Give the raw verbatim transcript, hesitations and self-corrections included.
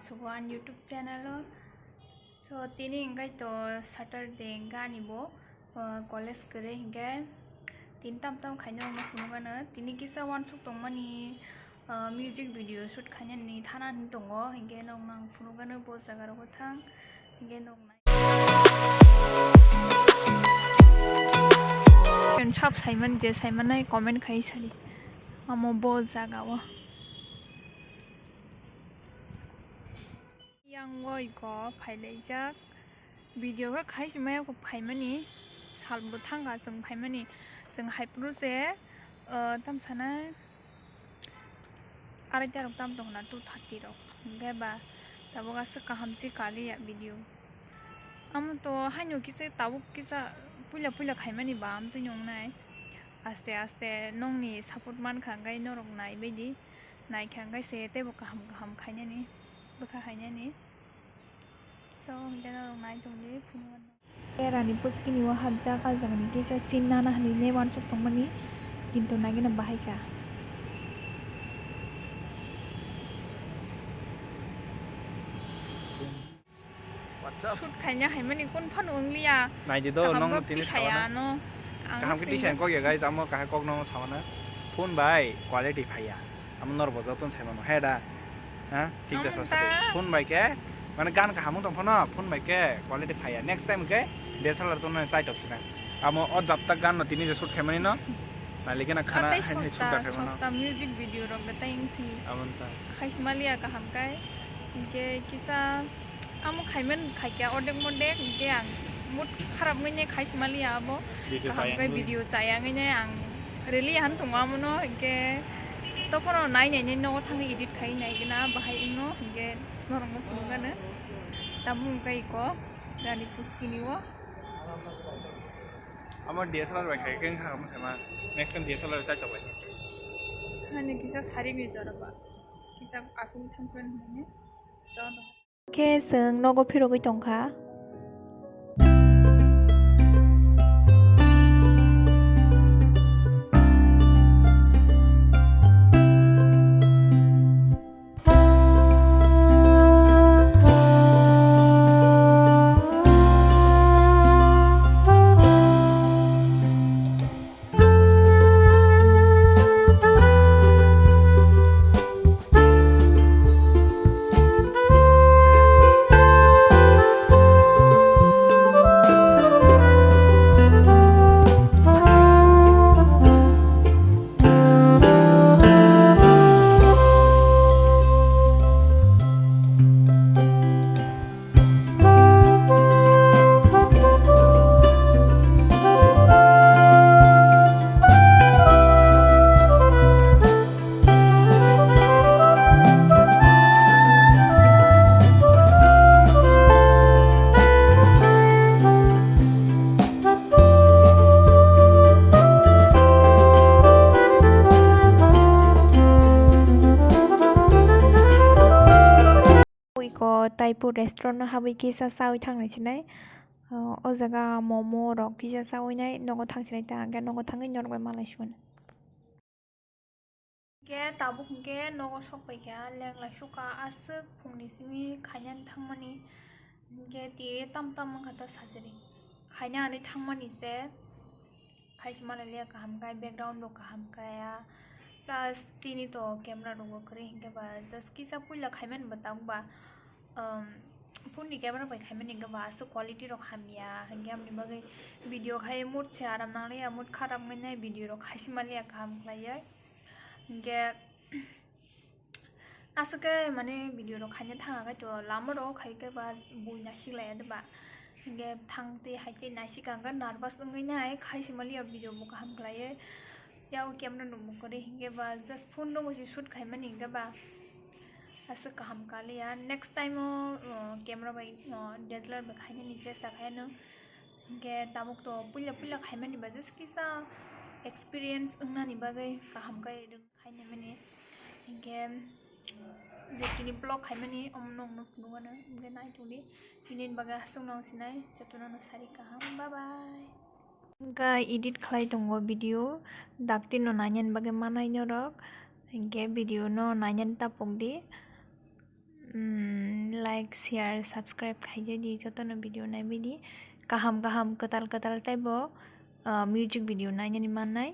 Subo ani YouTube channel o. So, tini hingkai to Saturday hingke ani bo, uh, college kwrwi hingke tini tam tam khaina wngma phunukgano. Tini kisa wansuk tongmani, uh, music video shoot khainani thana hinwi tongo, hingke nok nang phunukgano bo jaga rogo thang, hingke nok nai. Sap saiman je saimanai comment khai sadi. Amo bo jaga o. Yang oi ko phailaijak. Video khe khai si maya ko phaimani. Sal bo thangkha chwng phaimani. Chwng hai phuru se, uh, tam sanai. Arai ta rok tam tong na two thirty rok. Hingke ba tabuk aswk kaham si kaliya video. Amo to haino kisa tabuk kisa puila puila khaimani ba amtwi nongnai. Aste aste nongni support mankha hingke norok naibaidi. Naikha hingke se teibo kaham kaham khainani bwkha hainani. So hingke norok nai tongdi phunukgano. Erani puskini o hapjak, ah jagani kisa scene nana hinwi ne wansuk tongmani, kintu nagina bahai kha. Shoot khaina haimani kun phano wngliya. Nai di do, kaham nong kok tini tisaya sawana. No. Ang kaham ke singno. Tisaya kok ya, guys, amo kaham kok no sawana. Phone bai quality phaiya. Amo nor bo joto sai mano. He da. Ha? Thik da. Amo sa ta. Sa. Phone bai ke. Mane gan kaham wng tong phano. Phone bai ke quality phaiya. Next time ke D S L R to no chai tok sina. Amo o japta gan no tini je shoot khaimani no. Nai leke na khana. Atei hai hai shoot sosta, khaimano. Sosta music video rok da tei wngsi. Amo ta. Khaismaliya kaham kai. Hingke kisa amo khaiman khaikya ordek modek, hingke ang mood kharap wngwi ne khaismaliya abo. Video kaham chaya khe wngwi. Video chaya wngwi ne ang rili han tongo amono, hingke tophoro nai nai ne nogo thangwi edit khai nai gina bahai wngno, hingke norokno phunukgano. Tamo hingke iko gari puskini o. Amo D S L R bai khai khe wngkha amo saima. Next time D S L R chai tok bai. Hani kisa sari ni jora ba. Kisa aswk thangkhe hinwi. Khe chwng nogo phirogwi tongkha. Iko Taipu restaurant no habwi kisa chawi thangnai sinai. O, o jaga momo rok kisa chawi nai nogo thang sinai ta, hwnkhe nogo thangwi norok bai malai sukha. Hingke tabuk hingke nogo sok paikha, leng lai sukha, aswk phungni simi khainani thangmani. Hingke twi tam tam wngkha ta sajagwi. Khaina hinwi thangmani se, khai se manaliya kaham khe, background bo kaham khe ya. Plus tini to camera rok bo kwrwi hingke ba just kisa puila khaimani bo tabuk ba. Um, phone ni camera bai khaimani hwnkhe ba aswk quality rok hamya, hwnkhe aboni bagwi video khai mood se aram nangliya, mood kharap wngwi nai video rok khai se manliya kaham khlaiwi. Hwnkhe aswk khe mane video rok khaina thang khe to lama rok khai khe ba bui naisik laiya de ba, hwnkhe thang twi hai twi naisik ang khe nervous wngwi nai khai se manliya video bo kaham khlaiwi. Yao camera nung bo kwrwi hwnkhe ba just phone rok se shoot khaimani hwnkhe ba. Aswk kaham kaliya. Next time o, o, camera bai, o, D S L R bai khainani chesta khaiyano. Hwnkhe tabuk to puila puila khaimani ba just kisa experience wngnani bagwi kaham khe khainimani. Hwnkhe je tini vlog khaimani omo nokno phunukgano. Hwnkhe naitongdi. Tini bagwi aswkno sinai jotono no sari kaham. Bye bye. Hwnkhe edit khlai tongo video. Dakti no nainani bagwi manai norok. Hwnkhe video no nainani tapokdi. mm, like, share, subscribe khaijadi, jotono video naibidi. Kaham kaham, kwtal kwtal teibo, ah, music video nainani mannai.